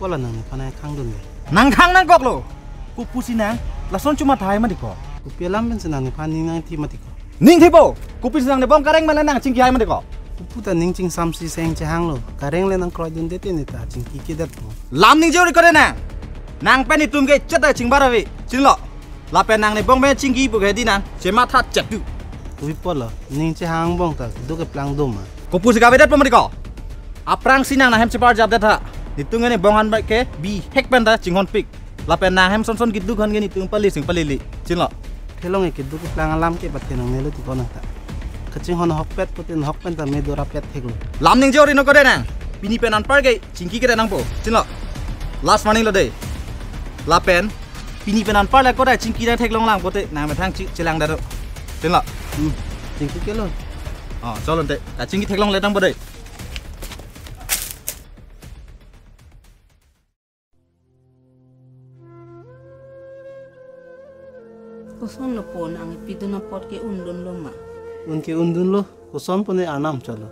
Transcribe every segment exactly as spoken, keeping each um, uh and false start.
Hala nang nephan nangkhangdun le. Nangkhang nangkoklo. Kopusi nang lason chuma thai mati ko. Kopi alam pensi nang nephan ning nangthi mati ko. Ning thipo. Kopusi nang nebong kareng mala nang chingki hai mati ko. Kopu ta ning chingsamsi seng chehanglo. Kareng le nangkroidunde te ne ta chingki kedetpo. Lam ningje ori ko de nang. Nang pen itum ke cheta chingbar ave. Chinilo. Lapen nang nebong pen chingki pu ke di nang chematha chetu. Ui polo, ning chehang angbong ta keduk keplang do ma. Kopusi kavedetpo mati ko. Aphrangsi nang nanghem cheparjapdet tha. Netum ke nebong han ba ke bihek pen ta chinghonpik. Lapen nanghem sonson keduk han ke netum pali sing palili. Chinilo. Thelong e keduk keplang alam ke pathe nangnelo ti ko nang ta. Kachinghon hokpet putin hokpen ta me dorapet theklo. Lam ningje ori no ko de nang. Pini pen anpar ke chingki kedet nangpo. Chinilo. Last warning lo de. Lapen pini pen anpar le ko de chingki nang theklonglang pote nang methang chi chelang daro. Chinilo. Hmm. Chingki kelo. Oh, cholo ante. Kachingki theklonglet nangpo de. Kosonlo po nang ipidun apot ke-undunlo ma? Un ke-undunlo, kosonpo ne arnam cholo.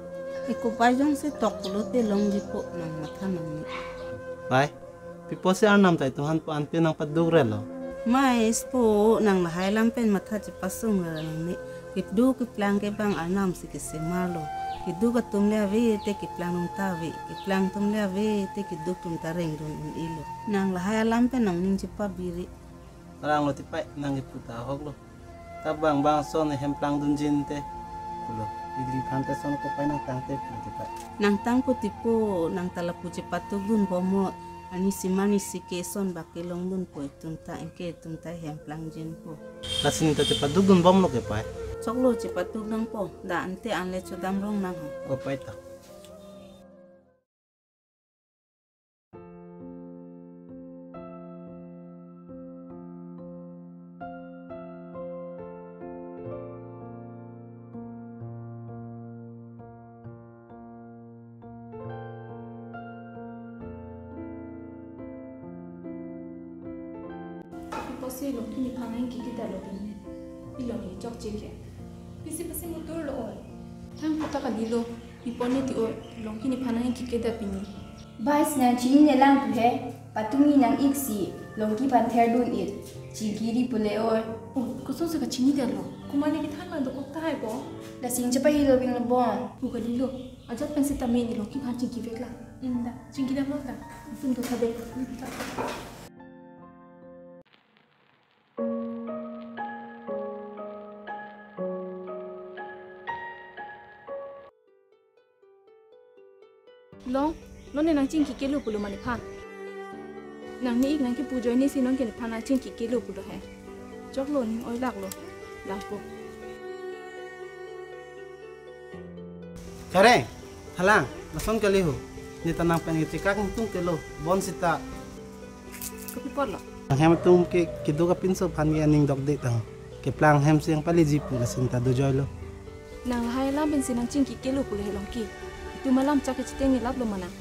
Eko pai jongsi tok pulote longjipo nang matha nangne. Pai, pi apotsi arnam ta itum aphan pu anpe nangpadukrelo? Mai ispo nang lahai alam pen matha chepasung ra nangne. Keduk keplang ke bang arnam si kesemarlo. Keduk atum le ave te keplang atum ta ave. Keplang atum le ave te keduk atum ta rengdun un-elo. Nang lahai alam pen nangning chepabiri. Ranglo ti pai nang kepu ta ahoklo. Ta bang bang ason hem plangdunji te pulo. Ili aphan te ason kopai nangtangte pulo ti pai. Nangtangpo tipo nang ta lapu chepatukdunbom mo. Arnisi arnisi ke ason bak kelongdunpo itum ta anke itum ta hem plangjinpo. Lasi ne ta chepatukdunbomlo ke pai. Choklo chepatuk nangpo, da ante anle chodam rong nang ho. O pai ta. Pi apotsi Longki nephan nangki kedetlo pini. Pilo ne chokche ke. Pisi pasi mutur lo oi. Thang puta kalilo. Pi apot ne ti oi. Longki nephan nangki kedet pini. Bai si nang chininelang pu he. Patumi nang-ik si Longki aphan therdun-ik. Chingkiri pule oi. Oh, kosonsi kachinidetlo. Komat ne kethan ma dokok tahai po. Lasi nang chepahilo bing lo bon. Pu kalilo. Ajat pen sitame ne Longki aphan chingkiveklang. Inda, chingkidamlo ta. Itum do tha de. Long, non ne nangchingki kelo pulo ma nephan. Nang ne-ik nangkipu ajoine si non ke nephan nangchingki kelo pulo he. Choklo ning oilaklo. Langpo. Kareng, thalang, lason kali ho. Ne ta nang pen kechekak ningtung kelo, bon sita. Kopi apotlo? Nanghem atum ke keduk apinso aphan ke aning dokde tang. Keplang hem si nangpaliji pu lasi ne ta dojoilo. Nang lahai alam pensi nangchingki kelo pulo he Longki. Itum alam chak kecheteng ne laplo ma nang.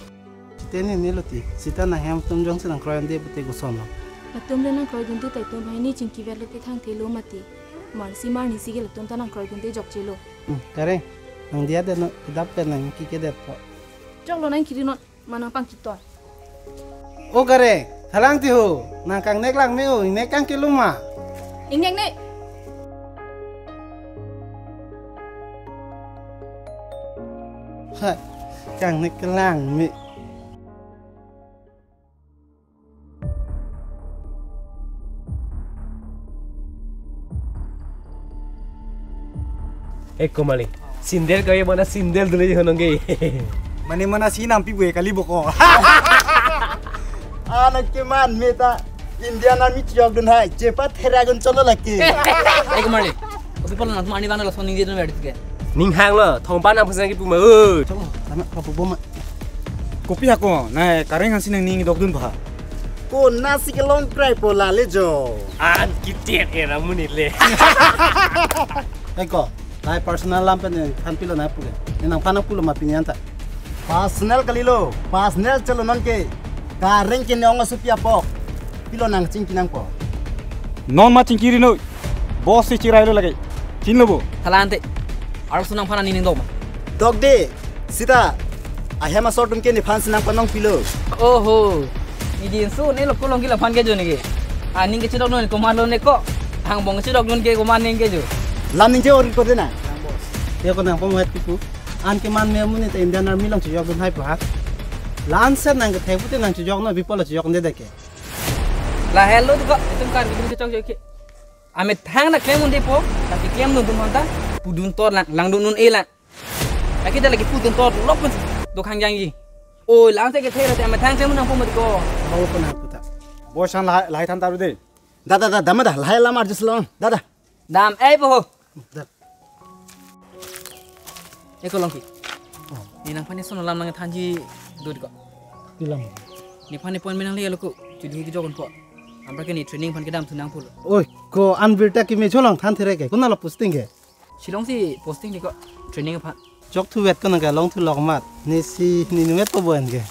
Cheteng ne nelo ti. Sita nanghem atum jongsi nangkroidunde pute kosonlo. Latum le nangkroidunde ta itum banghini chingkivetlo te thangthelo mati. Marsi marnisi ke latum ta nangkroidunde jokchelo. Hmm, Kareng, nang diya de no, kedap pen nangki kedetpo. Choklo nangkiri non, ma nangpangkitoi. O Kareng, thalang ti ho, nang kangnek lang me o, ingnek kangkelo ma. Ingnek ne. Ha, kangnek kelang me. Eko mali. Sindel kaya mana sindel dulu ya honong ke. Mane mana si nampi gue kali boko. Anak ke man meta Indian Army chiyok dun hai. Chepat heragun cholo laki. Eko mali. Kopi apotlo nang mani bana lason ningje dun berdit ke. Ning hanglo, thongpan nang phusang kipu ma. Oi. Cholo, tama kapu boma. Kopi hako, nai Kareng aphansi nangning dokdun ba. Konatsi kelong krai po lale jo. An kitir era muni le. Eko, nai personal alam pen nephan pilo nai puke. Ne nangphan nangpulo ma pini anta. Personal kalilo, personal cholo non ke. Kareng ke ne ong asopi apok. Pilo nangchingki nangpo. Non ma chingkiri noi. Boss si chirailo lagi. Chinilo bo. Thalang te. Arloso nangphan ani ning dok ma. Dokde. Sita. Ahem asor atum ke nephansi nangpanong pilo. Oho. Neli inso ne lo ko Longki laphan ke jo neke. Aning kechedok non komatlo ne ko. Angbong kechedok non ke komat neke jo. Lam ningje ori ko de na. Yo ko nangpamuhet kipu. An keman me amonit Indian Army along chojokdun hai pu ha. La-an set nangkethek pute nangchojok non, pi apotlo chojokdunde ke. Lahelo di ko, itum kan itum kechok jo ke. Amethang nangklemdunde po, ta keklemdun atum aphanta, pudun tor lang, langdun un-e lang. Lake ta lake pudun tor lok pun do khangjangji. Oi, la-an set kethe rate amethang klemdun nangpo mati ko. Ako ko nangputa. Bosan lahai, lahai than taru de. Da, da, da, dam da, lahai lam arjus long. Da, da. Dam, eh, po ho. Da. Eko Longki. Oh. Ne nangphan eson alam nangthanji do di ko. Pi alam? Nephan ne appointment nanglelo ko. Chudhu kejok unpo. Anparke ne training aphan kedamthu nangpo lo. Oi, ko an birta keme cholong thanthe re ke. Konatlo posting ke? Shillong si posting di ko. Training aphan. Chokthuvet ko nangke longthu lok mat. Nesi ne nuvet po bo-an ke.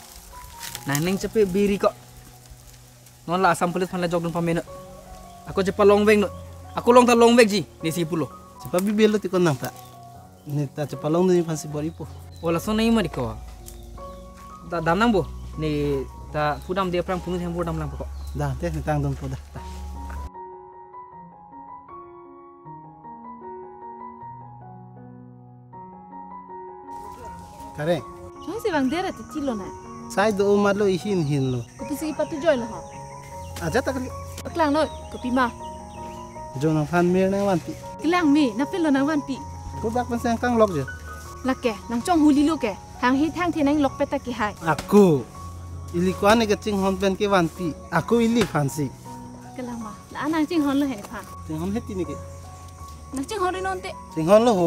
Nangning chepe biri ko. Non la Assam Police aphan la jokdun pame non. Ako chepalongvek non. Ako long ta longvekji, nesi pulo. Chepabibe lo ti ko nang ta. Ne ta chepalongdun aphansi bor-ipo. O lason nangji ma di ko. Da dam nang bo. Ne ta pudamde aphrang punut hem bor dam lang po ko. Da, te ne tangdunpo da. Da. Kareng. Jongsi vangdet ra ti chilo na. Sai do-o matlo, ihin hinlo. Kopisi kepatu joilo ho. Ajat ta kali. Paklang noi, kopima. Jo nangphan mir nangvanpi. Kelang me, nangpilo nangvanpi. Kodak pen seng kanglok jo. Lake, nangchonghu lilo ke. Hanghe thangthe nanglokpet ta kehai. Ako. Ili ko-an ne kachinghon pen kevanpi. Ako ili aphansi. Kelang ma. La nangchinghonlo he nephan. Chinghon he ti neke. Nangchinghon ri non te. Chinghonlo ho.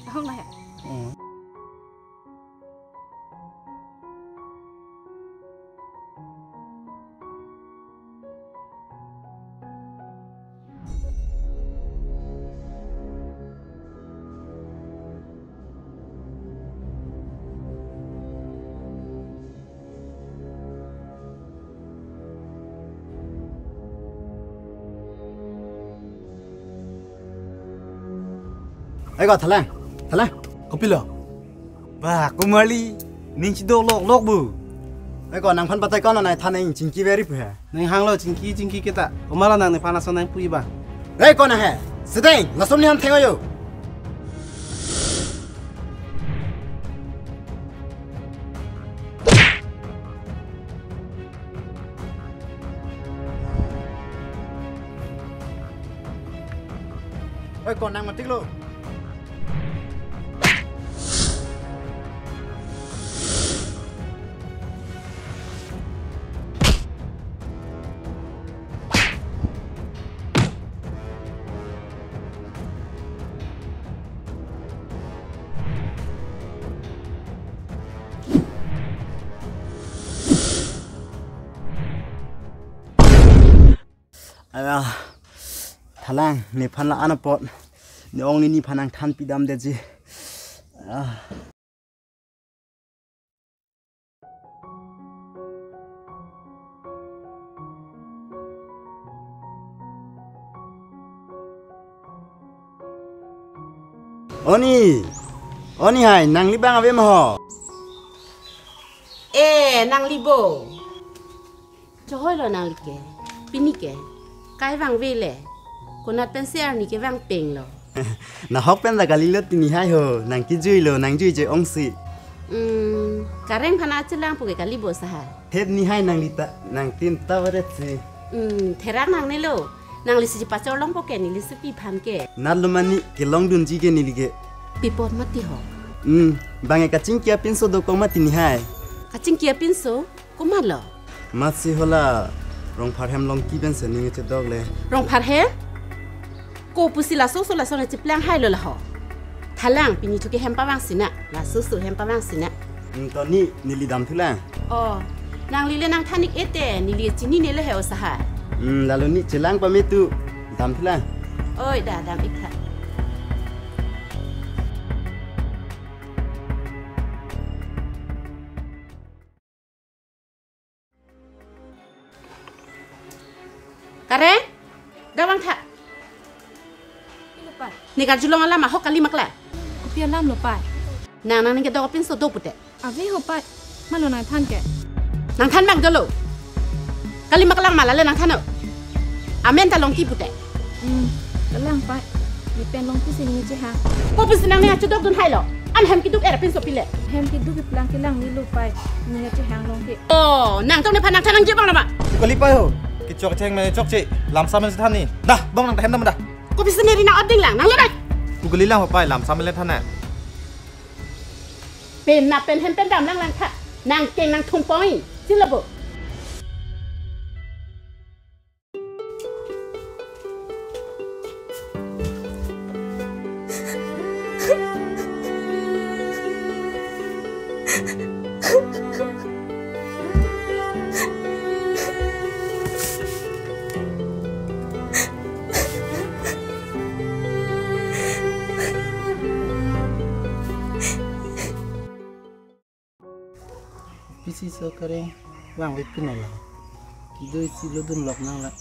Ahong la he. Hmm. Oi ko, thalang, thalang. Kopilo? Ba, komarli, ning chido lok lok bu. Oi ko, nangphan patai ko na nai than nang chingki veri pu he. Ning hanglo chingki chingki kita. Komarlo nang nephan ason nangpu-i ba. Oi ko na he. Sedeng, lason ni ham theng ayo. Oi, ko nang matik lo. Aya, thalang, nephan la-an apot, ne ong nini phan nangthan pidamdetji. Ah. Oni, oni hai, nangli bang ave ma ho? Eh, nangli bo. Chohoilo nangli ke, pini ke, kai vangve le, konat pensi arni kevang penglo. Nahok pen ta kalilo pini hai ho, nang kijuilo, nang juije ongsi. Hmm, Kareng phan achelang pu ke kali bo sahai. Hep ni hai nangli ta, nangtin ta varet si. Hmm, therak nangnelo, nangli si pachor longpo ke neli si pi aphan ke. Natlo mani kelongdunji ke neli ke. Pi apot mati ho. Hmm, bang e kachingki apinso dokok mati ni hai. Kachingki apinso? Komatlo? Matsi hala Rongpharhem Longki pensi ning chedok le. Rongpharhem? Ko pusi laso so laso na chiplang hailo la ho. Thalang pini chuke hem pavang sina. Laso so hem pavang sina. Hmm, to ni neli damthulang. Oh, nangli le nangthan ik-e te, neli chinine le he o sahai. Hmm, lalo ni chelang pame tu damthulang. Oi, da dam ik tha. Kareng, da vangtha. Ilo pai. Ne karjulong alam ahok kali ma kla? Kopi alamlo pai? Nang nangning kedok apinso do pute. Ave ho pai. Malo nangthan ke? Nangthan mak dolo. Kali ma, kalang ma, lale nangthannon. Amen ta Longki pute. Hmm, kalang pai. Ne pen Longki si ne chehang. Kopi si nang ne achedok dun hailo? An hem keduk er pinso pile. Hem keduk keplang kelang ni lo pai. Ne chehang Longki. Oh, nangtum nephan nangthan nangji abang nama? Kali pai ho. Kechok cheng me chokche. Lamsam me than ni. Dah, bong nang hem dam dah. Kopi si ne ri nang oding lang, nang lo dah. Kali lang ho pai, lamsam me than na. Pen na pen hem pen dam lang lang tha. Nangkeng nangthum poi. Silo bo. Pisi so kareng vangve pin lo. Dui si lo dun lok nang la.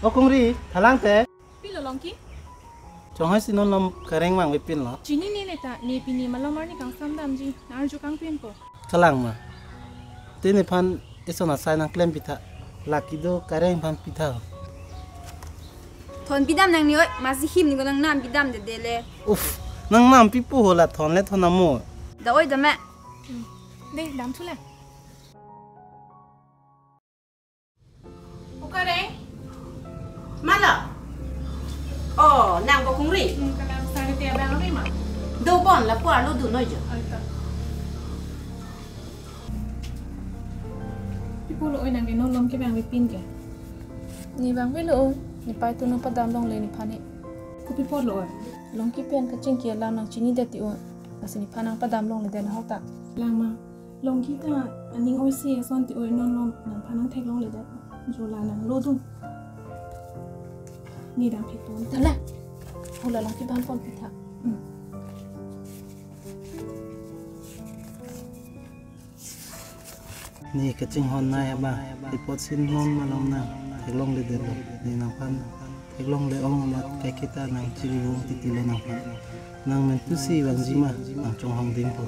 O Kongri, thalang te. Pilo Longki? Chonghoi si non lom kareng vangve pin lo. Chinine ne ta, ne pini malom arni kangsam damji, nang arju kangpin po. Kalang ma. Te nephan eson asai nang klem pitha. Lake do kareng aphan pitha. Thon pidam nang ni oi, masi him ni ko nang nam pidam dede le. Uf, nang nam pipo ho la thon le thon amo. Da oi da me. De, dam thu le. O kareng. Malo. Oh, nang bo Kongri. Hmm, kalang sari tia bang ri ma. Do bon lapu arlo dun noi jo. Ai ta. Pipo lo oi nang ke non lom ke vangve pin ke. Ne vangve lo oi. Nepei atum nangpadam longle nephan ne. Kopi apot lo oi. Longki pen kachingki alam nang chinidet ti oi. Lasi nephan nangpadam longle den ahok ta. Lang ma. Longki ta aning oi si ason ti oi non lom nangphan nangthek longledet. Jo la nang lo dun. Ne dam phit pon. Tala. Hula Longki bang pon pitha. Hmm. Ne kachinghon nai abang. Ipot si non malom nang theklongledet lo. Ne nangphan theklongle ong amat kaiketa nang chiribung titi lo nangphan. Nang mentu si vangji ma nang chonghong ding po.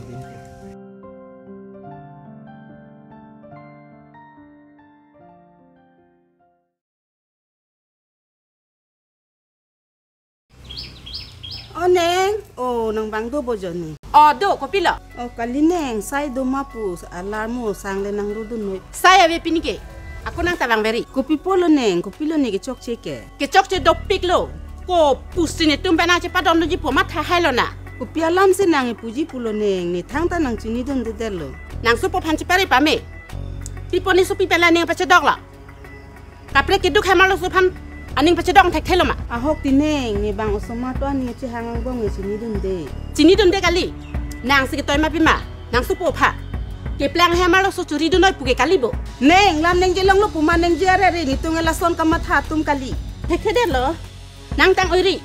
O neng, o nang bang do bo jo ni. O do, kopilo? O kali neng, sai do ma pu alarm o sang le nang ro dun noi. Sai ave pini ke. Ako nang ta vangve ri. Kopi apot lo neng, kopilo ne kechokche ke. Kechokche dopik lo. Kopusi netum pen nangchepadon doji pu matha hai lo na. Kopi alam si nang ipuji pulo neng, ne thangta nang chinidundedet lo. Nang sopo aphan chepari pame. Pipo ne sopi pen la ning pachedok lo. Kaprek keduk hem arloso aphan aning pachedok thekthelo ma. Ahok ti neng, ne bang osomar to aning chehang angbong ne chinidunde. Chinidunde kali. Nang si ketoi ma pima. Nang sopo aphan. Keplang hem arloso churi dun noi pu ke kali bo. Neng, lam ningje longlo pu ma ningje arere, netum ke lason kamatha atum kali. Thekthedet lo. Nang tang oi ri.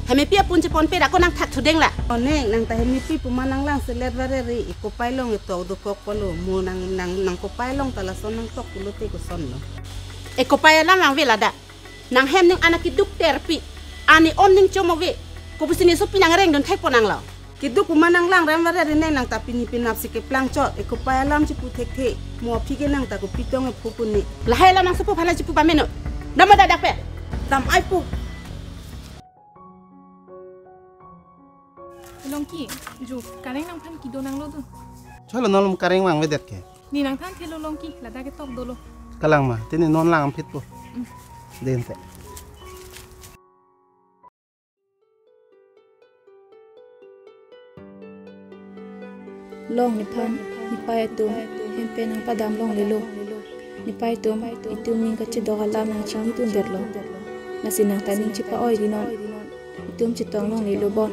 Hemepi apun chepon pe ra ko nang thak thudeng la. O neng, nang ta hemepi pu ma nang lang selet vare ri, e kopai along e tok dokok polo, mo nang, nang, nang kopai along ta lason nangtok pulote koson lo. E kopai alam vangve ladak. Nang hem ning anak keduk terpi. Ani om ning chom ave. Kopusi ne sopi nang rengdun thekpo nang lo. Keduk pu ma nang lang rem vare ri neng, nang ta pini penap si keplang chot, e kopai alam chipu thekthe, mo aphi ke nang ta kopi tong e phu pu ne. Lahai alam nang sopo aphan chipu pame no. Dam ma dadak pe. Dam ai pu. Longki, jo, kareng nangphan kedo nang lo dun. Cholo non lom kareng vangvedet ke. Ne nang thanthelo Longki, ladak ketok dolo. Kalang ma, te ne non lang am phit po. Mm. Den te. Long nephan, nepei atum, hem pen nangpadam longlelo. Nepei atum, itum ning kachedok alam nang chinidundet lo. Lasi nang ta ning chepa-oi di non. Itum chetong longlelo bon.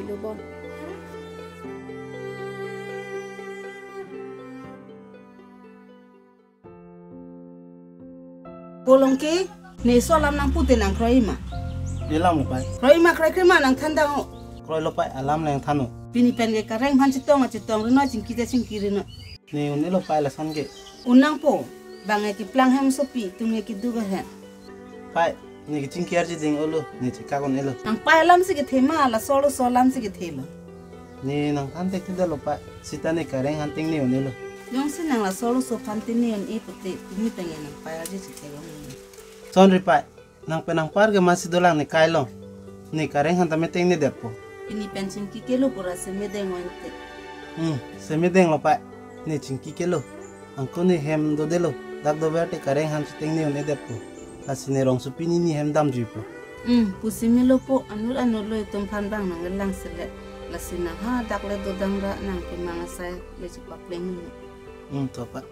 Ko Longki, ne so alam nangpu te nang kroi ma. Elam lo pai. Kroi ma, kroi kroi ma nang than dang o. Kroi lo pai, alam nang than o. Pini pen ke kareng aphan chetong, chetong ri noi, chingki te chingki ri noi. Ne un-e lo pai lason ke. Un nangpo, bang e keplang hem sopi, tum e keduk ahem. Pai, ne kechingki arji ding olo, ne chekak un-e lo. Nang pai alam si kethe ma, laso lo so alam si kethe lo. Ne nangthan thekthedetlo pai, seta ne kareng aphan tengne un-elo. Jongsi nang laso arloso aphan tengne un-e pute, pini tangte nang pai arje chetheklong. Chonri pai, nang pen nangpar ke masi dolang ne kai along. Ne kareng aphan tame tengnedetpo. Pini pen chingki kelo pura semedeng wan te. Hmm, semedenglo pai. Ne chingki kelo. Anke ne hem dodelo. Dak dover te kareng aphan si tengne un-edetpo. Lasi ne rongsopi nini hem damjuipo. Hmm, pusi melopo, anut anut lo itum aphan bang nanglang selet. Lasi nang hadak le dodang ra nang kemang asai le chepapleng. Hmm, to pai.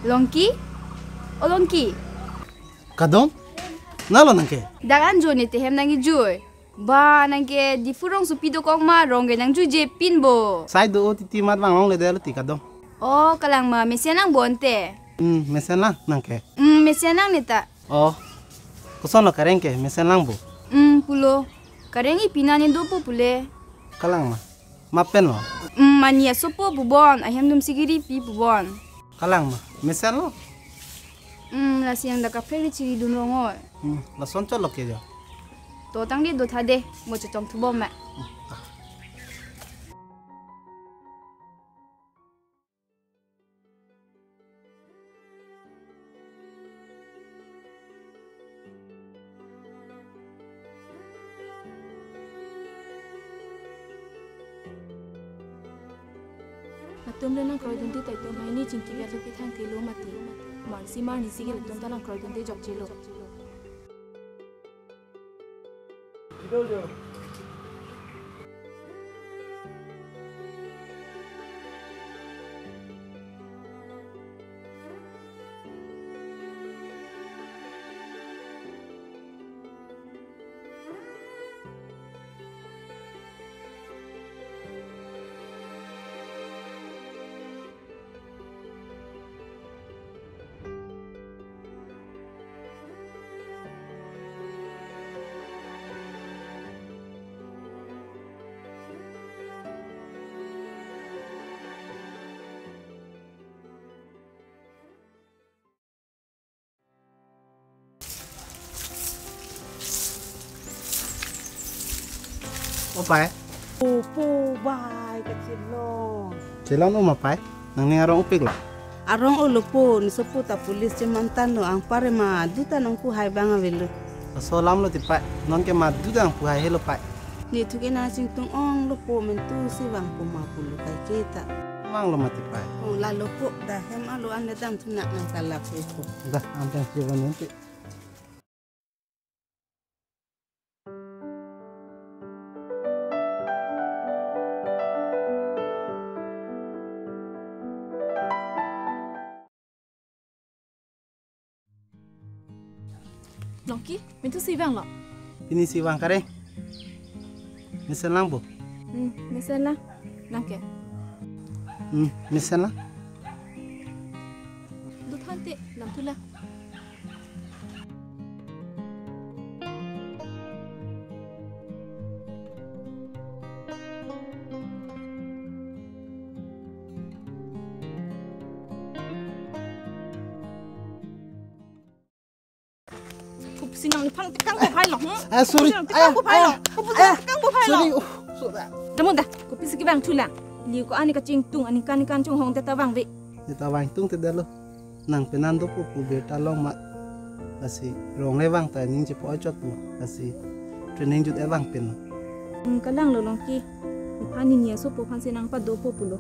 Longki? O Longki. Kadom? Nalo nangke? Dak anjo ne te hem nangkejui. Ba, nangke Diphu rongsopi dokok ma, rong ke nangjuijepinpo. Sai do-o titi mat vang longledetlo ti kadom. O, kalang ma, mesen lang bo ante. Hmm, mesen lang nangke. Hmm, mesen lang ne ta. O, kosonlo kareng ke, mesen lang bo. Hmm, pulo. Kareng ipina ne dopo pule. Kalang ma. Ma penlo. Hmm, mani asopo pubon, ahem dum sigiri pi pubon. Kalang ma, mesenlo. Hmm, lasi yang dak kaprek ri chiri dun rong oi. Hmm, lason chotlo ke jo. To tangte do tha de, mo chetong thubom ma. Latum le nangkroidunde ta itum hai ne chingki vet lo kethang thelo mati. Marsi marnisi ke latum ta nangkroidunde jokjelo. O pai. O po bai kachelong. Chelong o ma pai. Nangning arong upik lo. Arong o lo po, ne sopo ta police chemantan lo, anparke madu ta nangpuhai abang avelo. Laso alam lo ti pai. Nonke madu ta nangpuhai helo pai. Ne thu ke nang chingtung ong lo po, mentu si vangpo ma pulo kaike ta. Vanglo mati pai. O lalo po, dak hem alo an le damthu nak nang kalap po. Dah, anteng si vang nanti. Longki, mentu si vanglo. Pini si vang kareng. Mesen lang bo. Hmm, mesen lang. Nangke. Hmm, mesen lang. Dothan te, lam tu la. Sinang nephan kangpu phai lo, hmm? Ah, sorry. Sinang kangpu phai lo. Aya, aya. Kangpu phai lo. Sorry. Oh, sorry. Damon da, kopisi kevang thulang. Liu ko-an ne kachingtung, aningkan ningkan chonghong det ta vangve. Ne ta vangtungte detlo. Nang penan dopo pu birta long ma. Lasi rong le vang ta ning chepo-oi chot pu. Lasi training jut e vang pen. Hmm, kalang lo Longki. Nephan nini asopo aphan si nang padopo pulo.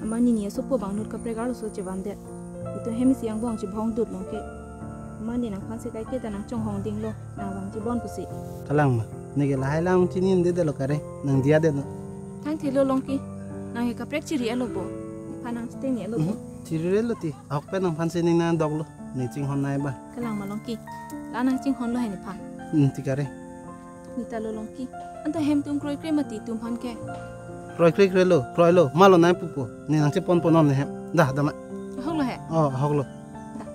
Amat nini asopo abang inut kaprek arloso chevan det. Itum hem isi angbong chebong dut Longki. Amat ne nangphan si kaike ta nang chonghong dinglo, nang vangji bon pusi. Kalang ma, neke lahai lang chini ende detlo kare, nang diya detlo. Thang thilo Longki, nang ke kaprek chiri alo bo, nephan nang steng alo bo. Mhm, chiri relo ti, ahok pen nangphan si ning nang doklo, ne chinghon nai ba. Kalang ma Longki, la nang chinghonlo he nephan. Hmm, ti kare. Ne ta lo Longki. Anta hem atum kroikre mati itum aphan ke. Kroikre krelo, kroilo, malo nai pupo. Ne nang chepon ponon ne hem. Dah, dama. Ahok lo he. Oh, ahok lo. Dah.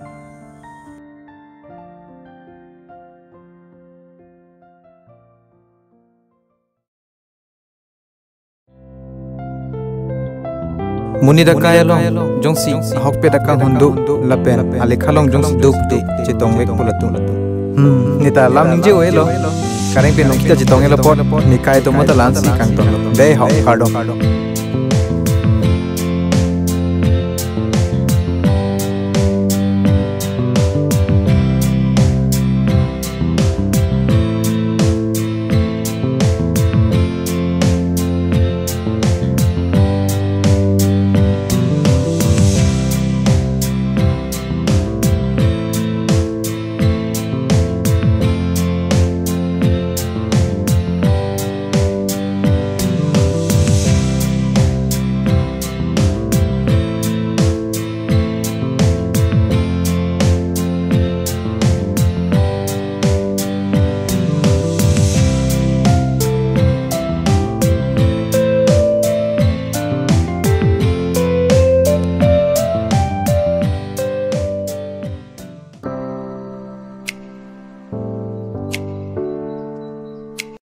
Monit akai along jongsi ahokpet akanghon do lapen alekha along jongsi do pute chetongvekpo latum. Hmm, ne ta lam ningje-o-elo. Kareng pen Longki ta chetong-elo apot, ne kai atum ta la-ansi kangtonlo. Dei ho, kardom.